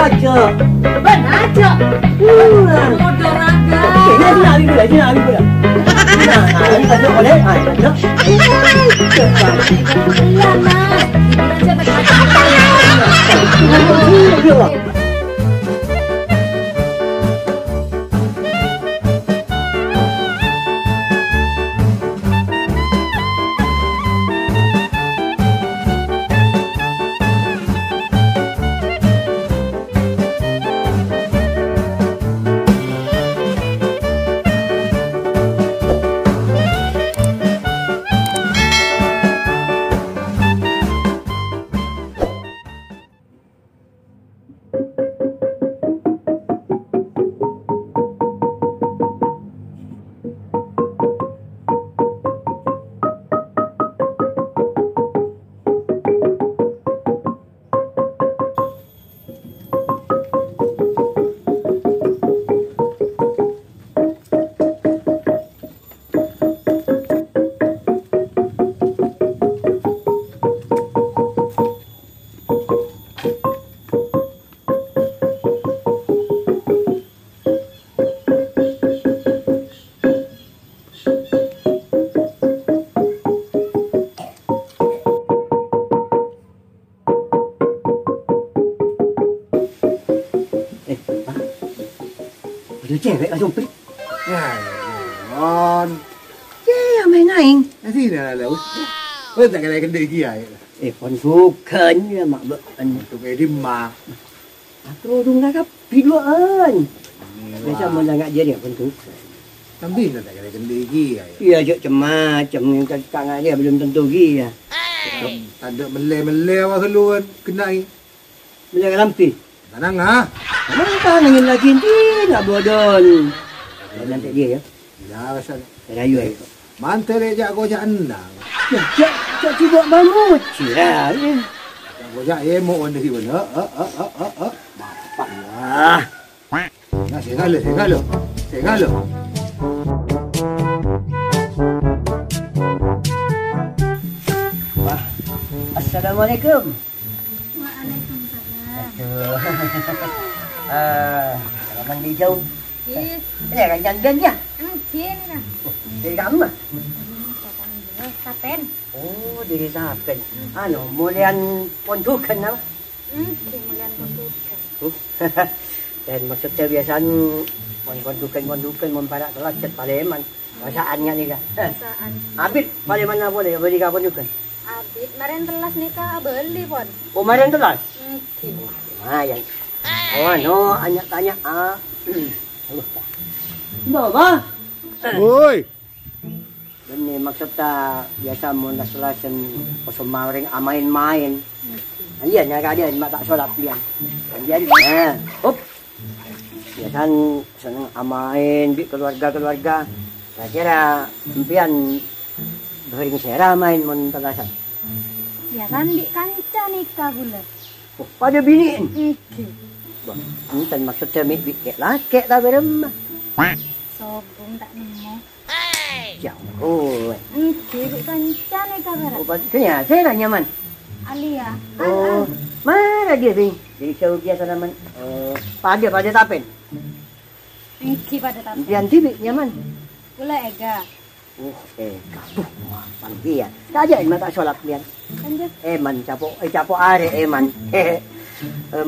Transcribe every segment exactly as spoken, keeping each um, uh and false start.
Aja. Bân, aja. Modal raga. Oke, nah, sini, Ali, dulu, sini, Ali, dulu. Nah, Ali, aja, oleh, ayo, aja. Iya, Mas. Aja, Mas. Eh, Pak. Ada cewek langsung, Pik. Ya, ya, ya. Iya, main aing. Nanti dah lah, wes. Wes, tak kena kendali dia, ya. Eh, pon sukan ya, Mak, Mbak. Untuk Edi, Mak. Aku urung nangkap biduan. Biasa mau nanya dia, ya, pon sukan. Tapi tak kena kendali dia, ya. Iya, cok, cem-macem, kan, kan dia belum tentu dia. Tanda mele-mele awak keluar, kena i. Mele kalambi. Tenang, ha? Tenang, tenang, nangin lagi, nanti nak bodon. Nanti dia, ya. Ya, wes, rayu, ya. Mantel ya, jago, jangan. Ya, jak, jak coba bangun. Cira, ya. Jago, jak, ya, mau wanda di mana? Eh, eh, eh, eh, eh. Bapak, ya. Nah, sengalo, sengalo. Sengalo. Wah. Assalamualaikum. Waalaikumsalam. Aduh. Eh, salaman dijauh. Ih. Ini kan janjian ya? Enggak, ini kan. Oh, dari kamu, ah? Dari Tapen. Oh, dari Tapen. Anu, mulian pondukan apa? Enggak, mulian pondukan. Oh. Dan maksudnya biasanya mon pondukan-pondukan, mon para' telas cet paleman. Pasaannya nih, Kak. Pasaan. Abit, paleman apa nih? Apa di kapan juga? Abit, maren telas nih, Kak, beli, pon. Oh, maren telas? Enggak. Lumayan. Oh, anu, tanya-tanya, ah. Aduh, Kak. Enggak, Bang. Woi. Benne maksudnya biasa mon las-lasen kosong oreng amain-main. Iya, nyaka dia, mak tak sholat, dia. Jadi, nah, hop. Biasanya seneng amain bi' keluarga-keluarga. Kira-kira empiyan bhâring sèra main mon tellasan? Biasanya bi' kanca nika ghulâ. Oh, padâ binè'en? Èngghi. Wah, enten maksudnya mi' bi' kè'-lakè' ta' bârâmma? Sobung ta' nemmo. Ya ampun. Èngghi, bi' kanca nika bhârâmma. Oh, padâ, ya, sèra nyaman. Alia. Oh, mara dia, Bing. Jadi jauh biasa nyaman. Oh, padâ, padâ Tapen. Èngghi, padâ Tapen. Diyan dhibi' nyaman. Ghulâ èga. Oh, èga. Buh, mapan dia. Kajâ' èn mata sholat, Diyan. Lanjut. Èman, capo', eh, capo' arè, èman. Eh,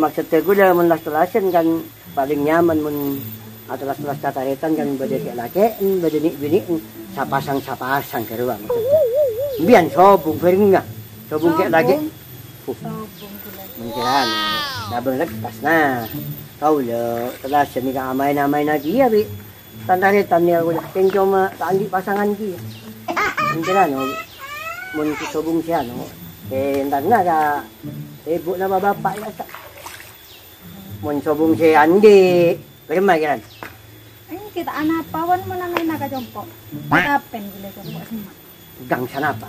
maksudnya ghulâ mon las-tellasan kan paling nyaman mon atellas-tellas tataretan kan bâdâ kè'-lakè'en, bâdâ ni'-binè'en, sapasang-sapasang ghâruwa maksudnya. Biyan sobung bhâreng, sobung kè'-lakè'. Sobung. Uh. Sobung ghulâ. Mèngkèran, dabâng lekkas. Nah, kaulâ tellasan nèka amain-amain ajiya bi' tan-tarètan nèka kaulâ. Kèng coma ta' andi' pasangan kèya. Mèngkèran, oh, mon sobung sè anu, eh, entarna ka ibu napa bapa' ya, ta'. Mon sobung sè andi', bârâmma kèran? Èngghi ta' anapa, wan mon amèna ka compo'. Tapen ghulâ compo' semma'. Gang sanapa?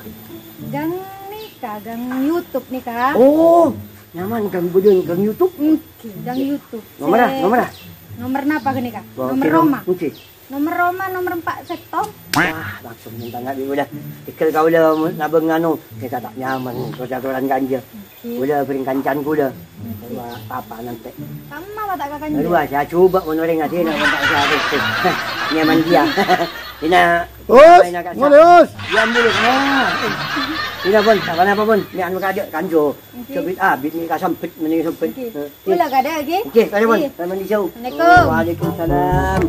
Gang nika, gang YouTube nika. Oh, nyaman gang budun, gang YouTube. Èngghi, gang YouTube. Nomor ah, sè-, nomor ah? Nomor napa ghânika? Nomor roma. Èngghi. Nomer roma, nomer empa' sèttong. Wah, langsung mènta ngabi udah. Tikel kaula nabeng anu, kita tak nyaman, kotor-kotoran ganja. Oke. Kaula bering kancan kaula. Oke. Wah, apa nanti? Kamma wa ta' ka kanjeng? Aduh, saya coba mau noreng aja, nak, tak usah, aku. Nyaman dia. Ina, Us, main agak ngono, sa-, Us. Ya, ambil, nah. Ina, Bun, tak apa-apa, Bun. Ini anu kaja, kanjo. Oke. Sempit, ah, bit ni kasempit, mending sempit. Oke. Eh, Kula kada, nggih? Nggih, kali, Bun. Nggih. Assalamualaikum. Assalamualaikum. Waalaikumsalam.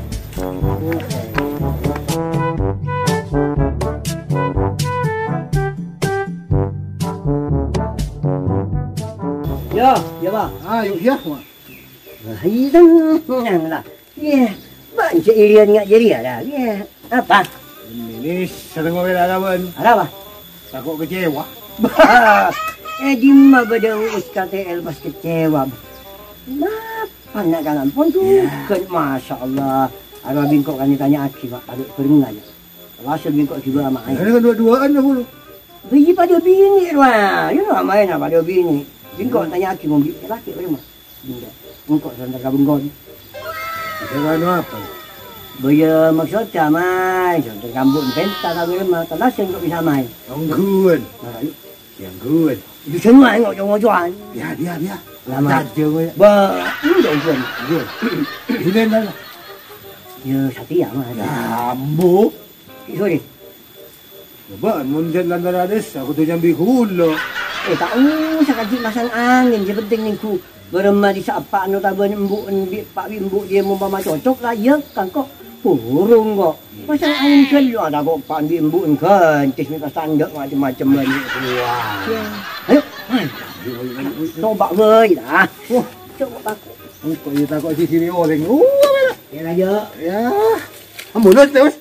Ya, ya, Pak. Ayo, ya, Pak. Wah, iya, tenang lah. Iya, Pak, cek irian nggak jadi ada. Iya, apa? Ini sering ngomel ada, Bun. Ada apa? Tako' kecewa. Ah, eh, dimma bâdâ Uus K T L pas kecewa. Napa na' kangan pon tuh? Iya. Kan, Masya Allah. Arwah bingko kan ditanya aki, Pak, padâ barengan ya. Alhasil bingko juga ama ae. Ini kan dua-duaan ya, Bu. Biji padâ bini, Wak. Ya, ama ae na padâ bini. Bingko tanya aki, mau bini laki, bagaimana? Enggak. Engko' santer ka bengkon. Bisa anu apa? Bâjâ maksodda, Mai. Santer ka embu' penta ka bârâmma. Telas engko' bisa, Mai. Ongghuwân. Nah, yuk. Ya, ongghuwân. Itu semua engko' co-ngocoan. Ya, ya, ya. Lama. Tajam, ya. Ba, ini dong, Bun. Ongghuwân. Ini mana? Ya, Satya, Mai. Ya, ambo. Sorry. Coba, mon jhât lantaran dessa, kodhu nyambi kaulâ. Eh, ta' osa kajhi masang angèn, sè pentèng nèngghu bârâmma dissa' eppa'na otabâna embu'en bi' eppa' bi' embu' jiyâ mompama cocok la iyâ, kan ko' burung ko'. Masang angèn ghâllu, ada ko' eppa' bi' embu'en ghântis mè' pas tandhâ' macem-macem bânnya'. Wah. Ayo, ayo. Coba bhâi la. Wah. Coba tako'. Engko' iyâ tako' di sini orèng. Wah, mana? Ya, ayo. Ya. Ambulans, Mas.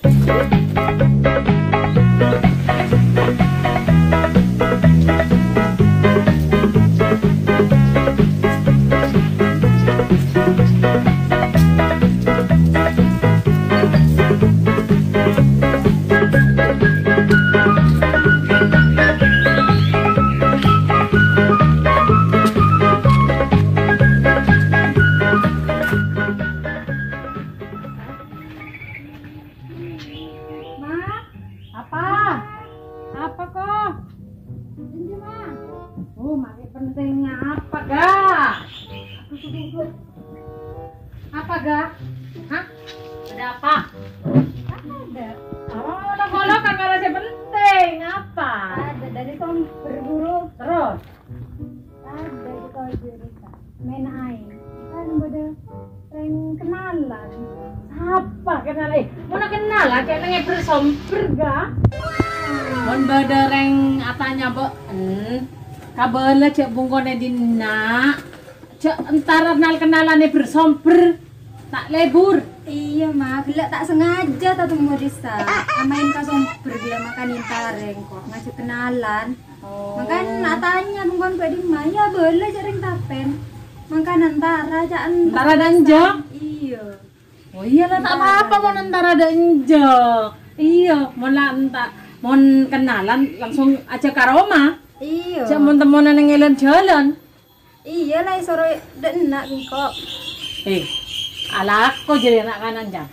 Ma, apa? Apa, ko? Ini, Ma. Oh, mari penting apa, Ga? Apa, Ga? Hah? Ada apa? Ada. Oh, lo-, lo kan malah sih penting. Apa? Ada dari tahun berburu. Terus? Ada di kau jurita. Main air. Kan bâdâ rèng kenalan. Sapa kenal, eh? Mon kenal, ah, cè' neng è bersomper, Ga? Mon bâdâ rèng atanya bâ'en, kabâlâ jhâ' bungkona dinna'. Jhâ' entara kenal-kenalan è bersomper. Ta' lebur. Iyâ, Ma. Ghellâ' ta' sengaja tatemmo dissa'. Amaèn ka somper ghellâ' makan entarèng ko'. Ngajhâk kenalan. Oh. Mangkana atanya bengkon bâdâ è dimma, ya bâlâ jhâ' rèng tapèn. Mangkana entara jhâ' entara. Entara dânjâ? Iyâ. Oh iyâ la, ta' apa-apa mon entara dânjâ. Iyâ, mon la enta-, mon kenalan langsung ajhâk ka roma. Iyâ. Jhâ' mon temmona neng è lan-jhâlân. Iyâ la, èsoro dâ' enna' engko'. Eh, alako jârèya na' kanan, Cang.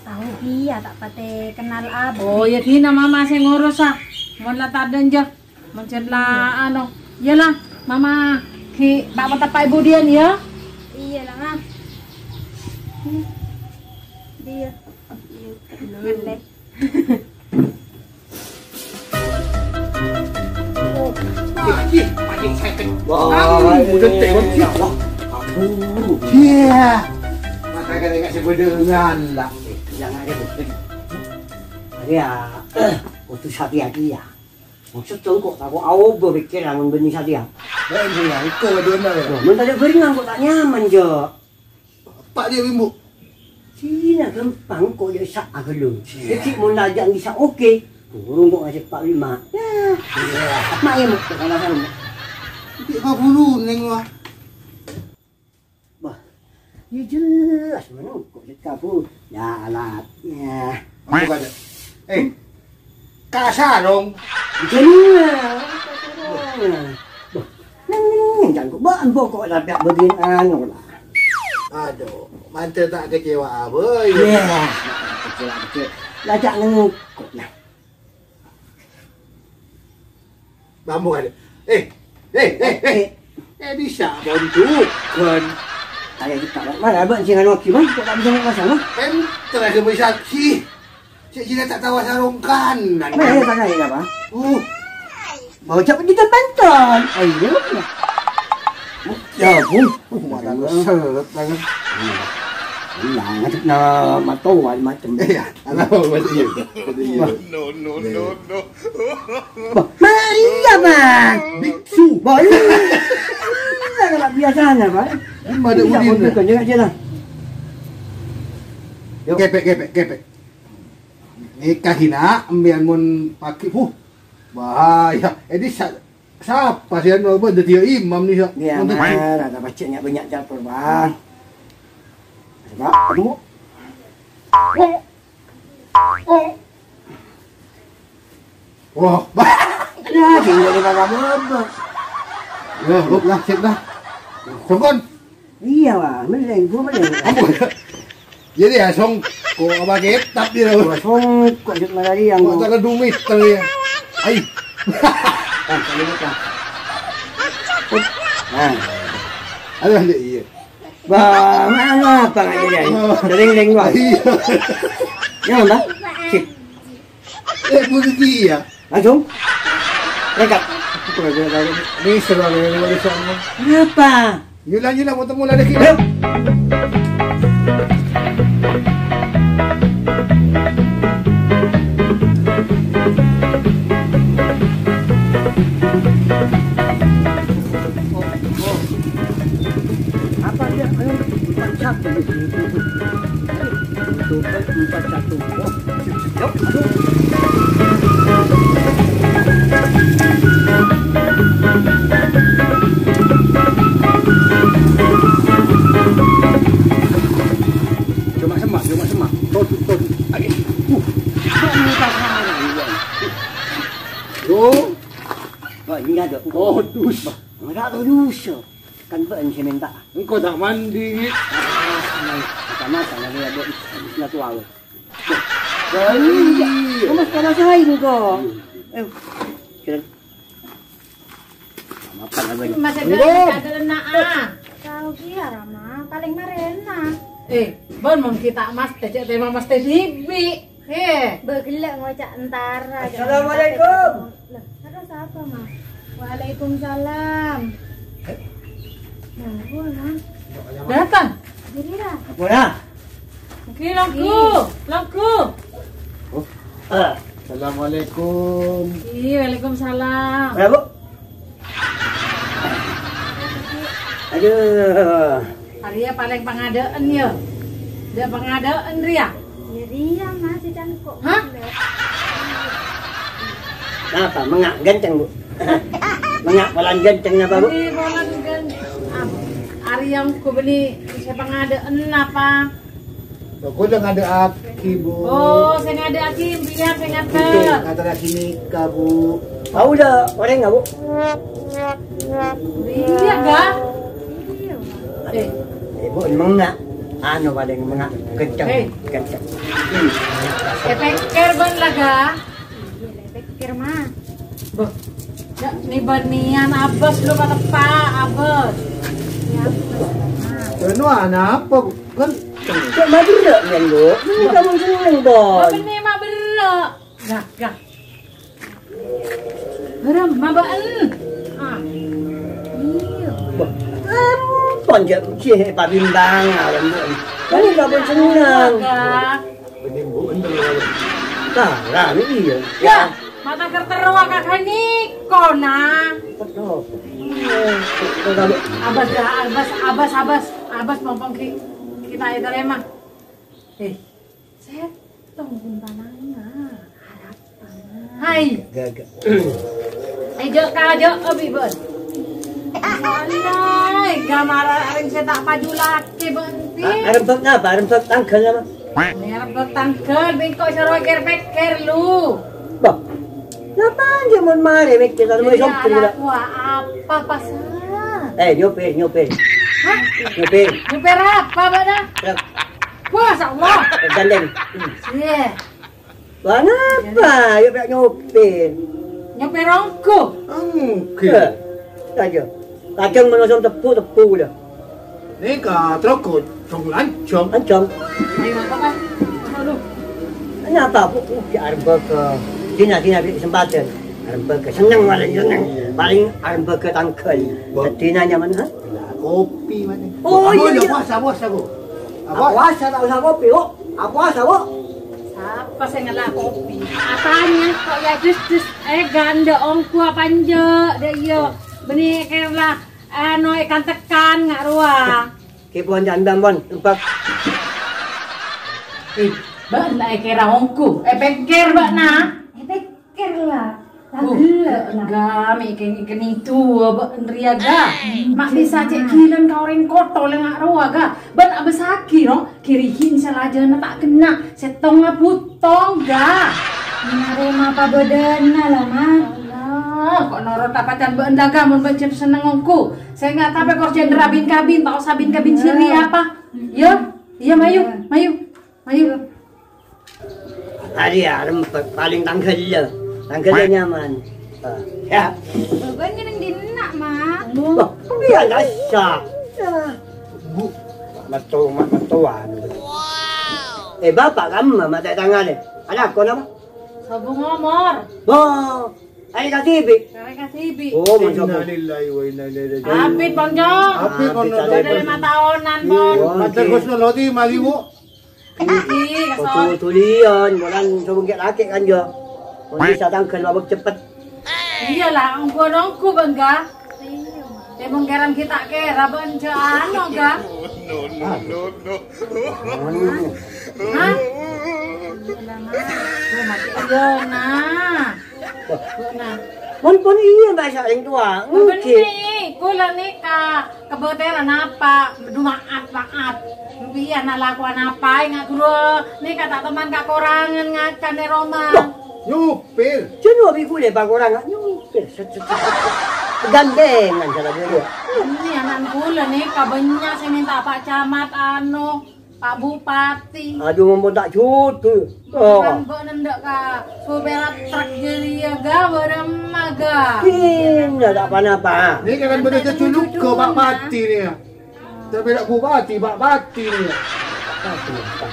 Tao kèya ta' patè kennal abit. Oh, iyâ, dina mama sè ngoros, ah. Mon la ta' dânjâ, mon jhât la, anu. Iyâ la, mama ghi' ta' pateppa' è budiyân, yâ. Iyâ la, Ma. Hmm. Iyâ. Iyâ. Ngallè. Wah, ih, paling seket. Wah, anu, udah tewon sih. Wah, ampun. Iya. Mata kena kasih bedengan lah. Jangan ada betul. Ada ya, untuk hati-hati ya. Maksud tuh kok aku aoba pikiran mun bânnè satèya. Baik, Bu, ya. Engko' wadona, ya. Wah, mun tadâ' bârengngan kok ta' nyaman, Jo. Apa dia, Bimbo? Sina gampang kok ya sa' aghâllu. Iya. Jadi mun aja bisa oke, burung kok ngajak Pak Lima. Ya. Iya. Apa ya mau kekalahan? Tidak kabulu, Neng, wah. Bah, ya jelas, mana kok cek kabur. Ya, alatnya. Apa kata? Eh, kasar dong. Jelas. Bah, neng, neng, neng, jangan kok, bah, mbok kok sampai bagian anu lah. Adu, mantè ta' kecewa, boy. Iyâ, kecewa, kecewa. Lah, jhâ' ngengko', nah. Mambu kan? Eh, eh, eh, eh. Eh, bisa bontukan. Ayo kita, mana abang sih nganu gimana? Kok tak bisa masang? Kan terakhir bisa sih. Cek jina tak tawa sarong kanan. Mana ya, mana ya, Pak? Uh. Mau cak di depan ton. Ayo. Ya, Bu. Mata lu seret tangan. Nah, ngadep na matoan macem. Iya, ala apa, Mas? Iya. Iya. No, no, no, no. Bah, Maria, Pak. Biksu. Bah, iya. Iya, kalau biasanya, Pak. Ini ada. Iya, udin, bukan, ya, aja lah. Yuk. Kepek, kepek, kepek. Nikah hina, embian mun pagi, huh, bahaya. Ini sa-, sapa sih anu apa dadi imam nih, sa-, Iya, untuk Mar, ada paceknya banyak catur, Bang. Coba, aduh. Oh. Oh. Wah, bah. Ya, tinggal di mana apa? Ya, lu lah, sip dah. Songkon. Iya, Pak. Mending, gua mending. Ampun. Jadi ya, songko apa kitab gitu. Gua songko, Cik Malari yang Kok gua. Tak kedumit, tadi ya. Ai. Nah, kali ini, Pak. Nah. Aduh, iya, iya. Bah, mana apa nggak jadi? Oh. Dering-dering, Pak. Iya. Ya, Mbak. Sip. Eh, bunuh dia. Langsung? Nekat. Ini seru, ini wali songo. Kenapa? Nyula, nyula, mau temu lagi. Ayo. Apa dia? Ayo, empat satu. Empat satu. Wah, siap, siap. Aduh. Cuma semak, cuma semak. Todu, todu. Ayo. Uh. Yo. Wah, ini ada. Kodus. Enggak kodus. Kan bâ'na sè mènta. Engko' ta' mandi. Mata-mata lagi ya, Bu. Habisnya tuh awet. Iya. Kamu sekarang saya ini kok. Eh, kira. Mapan apa ini? Mas ada, ada nak ah. Tahu dia, Rama. Paling marena. Eh, bon, mon kita mas, tecek tema mas teh bibi. He. Bâ' ghellâ' ngoca' entara. Assalamualaikum. Lah, terus apa, Ma? Waalaikumsalam. Nah, gua, Ma. Datang. Jadi, dah. Apa, ya? Oke, lagu. Lagu. Oh. Ah. Assalamualaikum. Iya, waalaikumsalam. Ya, Bu. Aduh. Arèya palèng pangadâ'ân, yâ? Dâ' pangadâ'ân rèya? Yâ, rèya, Mas, sè cangko'. Hah? Napa? Mengnga' ganteng, Bu? Mengnga' polana ganteng napa, Bu? Ini polana ganteng. Ah, arèya ongghu bânnè sè pangadâ'ân napa? Lho, kaulâ ngadâ'aghi, Bu. Oh, sè ngadâ'aghi, biar sè ngater. Ngaterraghi nèka, Bu. Tao dâ' orèng, Bu? Iyâ, Ga. Eh. Ibu mengnga'. Anu, palèng mengnga'. Kenceng. Eh. Kenceng. Hmm. Eh, pèkkèr bân la, Ga. Pèkkèr, Ma. Bâh. Ya, nè bânnèyan abâs lo, pateppa', abâs. Ya, abâs, Ma. Anu, ana apa, Bu? Kan cuma berrâ', men, Bu. Ini kamu seneng, Bon. Apa nih, Ma, berrâ'? Gah, gah. Haram, mabâ'ân. Ah. Iyâ. Wah, ampon, jhâ' cè' pabimbang, alam, Bu. Kan ini kamu seneng. Gah. Nah, lah, ini iya. Ya, mata kerterwa kakak ini, kona. Betul. Abas, abas, abas, abas, abas, mompong ki-, kita itu emang. Eh, settong pun panangan, harap panangan. Hai. Gaga. Eh, jok, kajok, abi, bos. Alai, gamara areng sè ta' pajulake, bos. Ah, arembek napa? Arembek tanggal napa? Arembek tanggal, bengkok saro ker-peker lu. Bah, napa aja mon mare mikir kalau mau. Jadi sopir, anak gua apa pasal? Eh, nyopir, nyopir. Hah? Nyopir. Nyopir apa, bâ'na? Truk. Wah, masya Allah. Truk gandeng. Hmm. Iya. Wah, ngapa? Ya, pèra' nyopir. Nyopir ongghu? Enggak. Eh, aja. Kadhâng manossa teppu-teppu lah. Nèka truk jhung lanjhâng. Lanjhâng. Ayo, apa, Pak? Apa lu? Kenapa, Bu? Udah arembhâghâ. Dina-dina beri kesempatan. Arembhâghâ. Seneng, paling seneng. Paling arembhâghâ tangghâl. Wah. Dina nyaman, ha? Kopi, mana? Oh, iya, iya. Puasa, puasa, Bu. Apa? Puasa, tak usah kopi, Bu. Apa, puasa, Bu. Sapa sè ngella' kopi? Apanya kok ya dus-dus? Eh, gandeng ongghu apa enjâ'? Dâ' iyâ. Bânnè kèra, anu, èkan-tekan nga' rowa. Kèpon jandam, pon. Empat. Eh, bâ'na èkèra ongghu. Eh, pèkkèr bâ'na. Eh, pèkkèr la. La Uh, ghellâ' la. Ga, mè' kè-, kènèng duwâ bâ'na rèya, ga. Ma' bisa cè' ghilâna ka orèng kotor lè nga' rowa, ga. Bâ'na abâssaghi, no? Ghirighi sè lajâna ta' kènè', sèttongnga bhuttong, ga. Narèma apa bâdâna la, Ma. Allah, kok norot apa can bâ'na, ga, mon bâ'na jhâ' senneng ongghu. Sènga' tapè kor jhâ' nderra bin-kabin, ta' osa bin-kabin siri apa. Yâ, iyâ, mayu, mayu, mayu. Arèya rempet paling tangghâl, yâ. Tangghâl nyaman. Ah, ya. Bâbâna neng dinna', Ma. Wah, iyâ, dasar. Ya. Bu, metu, ma-, metuan. Eh, Bapa' kamma matè tangghâl. Alako napa? Sobung omor. Bo. Arè kasibi'. Arè kasibi'. Oh, mon sobung. Innalillahi wa inna ilaihi raji'un. Abit, Bang, Jo. Abit, Bang, Jo. Bâdâ lèma taonan, Bang. Iya, Bang. Mater Gus Lodi, mali, Bu. Iki, kasor. Tulian, bulan sobung kè' lakè' kan, Jo. Mon bisa tangghâl mabâk cepet. Iya la, ongghu-ongghu, Bang, ga. Tèmong kèran kita kèra, Bang, jâ' ano, ga. No, no, no, no. Hah? Tuh, mati iya, nah. Wah. Bu, nah. Pon, pon, iyâ, Mbak, sareng towa. Mungkin. Bener, kula nèka kabâtèran apa? Dumaat, maat. Piye ana' lakowan apa? Enggak, guru nèka ta' toman kakorangan ngakan è roma. Loh, nyupir. Jân wabi kula pakorangan nyupir. Set, set, set, set. Gandengan salah dulu. Ini anak kula nèka banyak sing minta Pak Camat, anu, Pak Bupati. Aduh, ngomong tak judul. Oh. Kan mbok nendek ka supir truk jeliya gawe remma ga. Ini tak apa-apa. Ini kan bener jejuluk ke Pak Pati nih ya. Tapi nak Bupati, Pak Pati nih ya. Pak Pati, Pak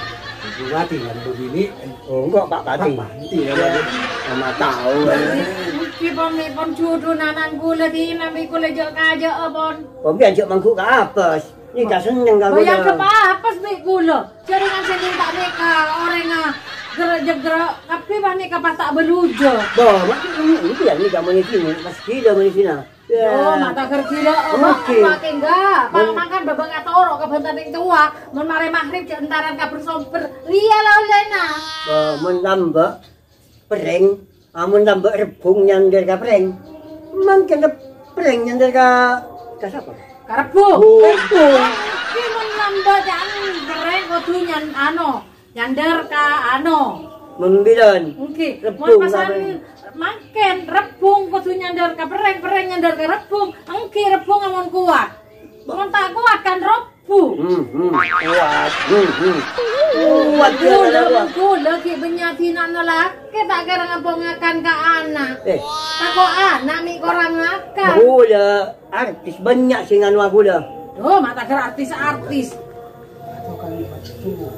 Bupati kan begini. Oh, enggak Pak Pati. Pak Pati ya, Pak. Sama tahu. Iki pon, pon judul nanan kula di nambi kula jok kaja pon. Pon biar jok mangkuk ke apes. Nèka seneng ka Bayang kula. Ke papas bi' kula. Jaringan sè minta nèka orèngnga gera-jegera, kabbhi panèka pas ta' baluja. Bo, mak, ini, ini biar nèka monyet ini, pas gila monyet ini. Ya. Oh, mata kerja lah. Oh, oke. Pakai enggak? Pang makan babang atau orok ke bantaning tua. Mon mare maghrib cek entaran kabar somber. Iya lah olehna. Bo, mon tambah. Pereng, amun tambah rebung nyander ka pereng. Mangkèn rep-, pereng nyander ka, ka sapa? Ka rebung. Oh, rebung. Ki mun nambah jan pereng kudu nyan-, ano, nyander ka ano. Membilan. Nggih. Rebung. Mon pesan ka pereng. Mangkèn rebung kudu nyander ka pereng, pereng nyander ka rebung. Nggih, rebung amun kuat. Mon ta' kuat kan rob-, Bu. Hmm, hmm, kuat. Hmm, hmm. Kuat dia, kula, kuat. Kula ki benya dinana lake tak kira ngampong ngakan ka anak. Eh. Tako anak mi korang ngakan. Kula artis banyak sing anu aku lah. Oh, mata kira artis-artis.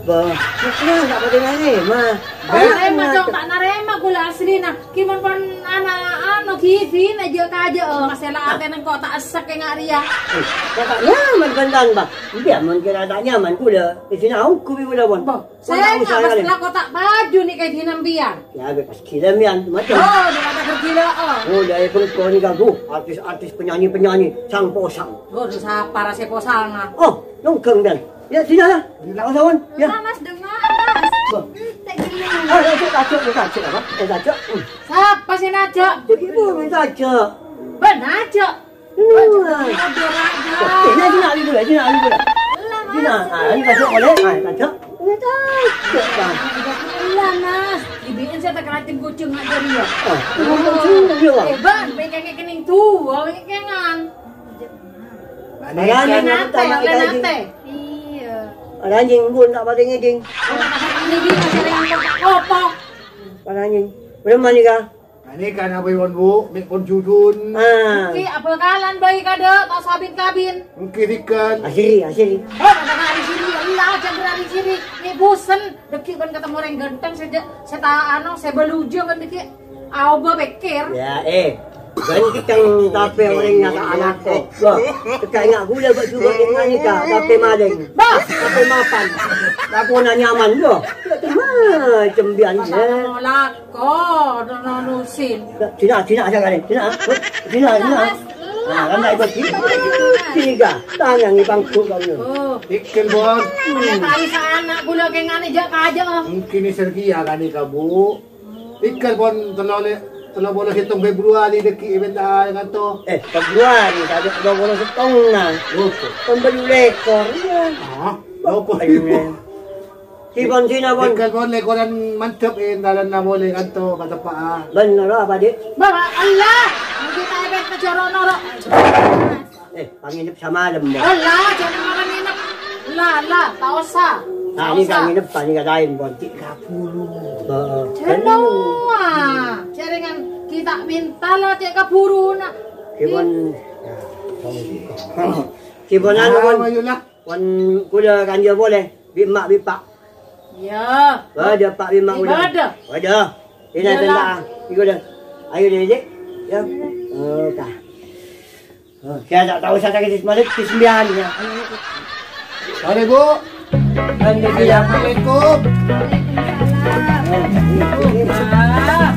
Bah, kula enggak pada nanya, mah. Narema, Cong, tak narema kula aslina. Ki mon pon ana anu gifin aja kaja, oh, masela atene kok tak esek e nga' riya. Eh, kok tak nyaman bantan, Bah. Iya, mon kira tak nyaman kula. Di sini aku kuwi kula, pon. Bah, saya nggak masalah kotak baju nih kayak di nembian. Ya, bebas gila mian, macam. Oh, di kata gila, oh. Oh, dari pun kau ni ganggu artis-artis penyanyi-penyanyi sang posang. Oh, sapa rasa posang ah? Oh, nonggang dan. Ya, sini lah. Enggak usah, Wan. Ya. Lah, Mas, dengar, Mas. Loh. Hmm, tak gini. Ah, ya, cek, cek, cek, cek, apa? Eh, cek. Hmm. Sapa sih najak? Jadi, Bu, minta cek. Ben aja. Iya. Aduh, Raja. Eh, ini, sini, Ali dulu, sini, Ali dulu. Lah, Mas. Sini, ah, ini cek boleh? Ah, cek. Ini cek. Cek, Bang. Lah, Mas. Dibikin saya tak keratin kucing aja dia. Ah, ini kucing, iya, Bang. Eh, Bang, pengen kening tua, pengen. Parèng nate, parèng nate. Iyâ. Parèng, Bu, ta' patè ngèdhing. Nèka sèrèng apa? Parèng. Bârâmma nèka? Ane kan apa pon, Bu? Mè' pon judun. Ah. Ènggi abhâkalan bhâi kadâ', ta' sabin-kabin. Ènggi dikan. Asiri, asiri. Oh, kata hari sini, Allah, jangan hari sini. Mè' bosen, dâgghi' bân katemo orèng ghântheng, sè jâ-, sè ta' ano, sè bâlujâ bân dâgghi'. Aobâ pèkkèr. Ya, eh. Ghântheng tapè orèng nyata anak kok. Wah, teka enga' ghulâ bâ' jubâ' nèka, tapè malèng. Bah. Tapè mapan. Lakona nyaman, yo. Macem biyan, ya. Ko, no, no, nusin. Dina, dina aja kali. Dina, dina, dina. Nah, kan naik bagi. Tiga. Tangan di pangku kau ni. Oh. Ikan bon. Mana tali sana, gula kengane jak aja. Mungkin ini Sergia kan ni kabu. Ikan bon telole, tello polo sèttong Februari dâgghi' èbenta nganto. Eh, Februari, tadi tello polo sèttong na. Opo? Pembeli lekor. Ah, opo? Ayo. Sibon sina, Bon. Tinggal, Bon, lekoran mantep, eh, dalanna mole kanto kateppa'a. Bener apa, Dik? Bawa Allah, nanti tak ada kejoro noro. Eh, panginep samalem, Bon. Allah, jangan makan nginep. Lah, lah, tak usah. Nah, ini kan nginep, ini kan lain, Bon. Cik kaburu. Heeh. Ceno, ah. Jaringan kita minta lah, cek kaburu, nak. Sibon. Sibon anu, Bon. Ayolah. Wan kaulâ kanja polè, bi' emma' bi' eppa'. Iyâ. Bâdâ eppa' bi' emma' kaulâ. Bâdâ. Bâdâ. Ina benta. Iku dâ. Ayo, Dek, Dek. Ya. Oh, ta. Oh, saya tak tahu saya sakit malit di sembilan, ya. Sorry, Bu. Assalamualaikum. Waalaikumsalam.